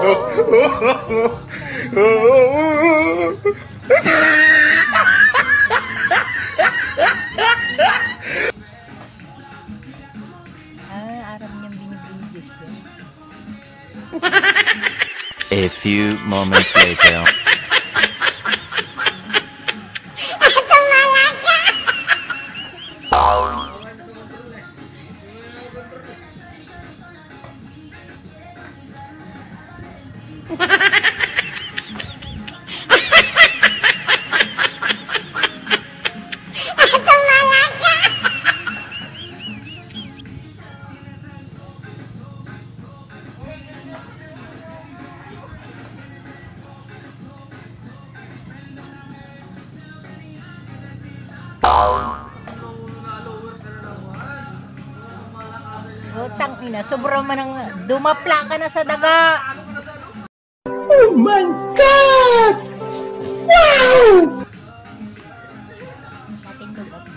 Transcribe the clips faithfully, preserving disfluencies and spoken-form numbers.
Ah, aram niyang binibidyo siya. A few moments later. Putang ina, sobra man ang dumapla ka na sa daga. Oh my God! Wow! Matindog ako.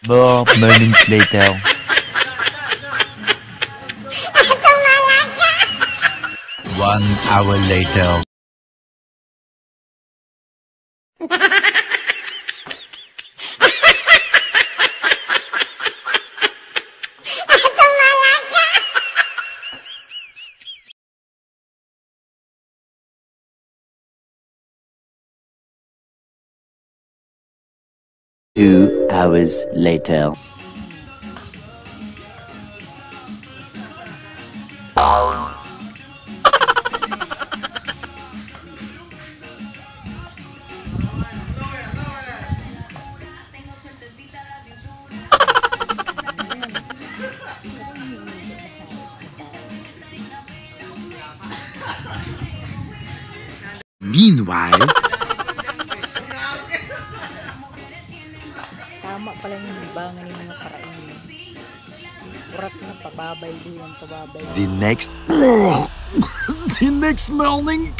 Four moments later. One hour later. Two hours later. Meanwhile, Tama pala yung libangan ng mga parain. Urat na pababay, dulang pababay. The next, the next morning.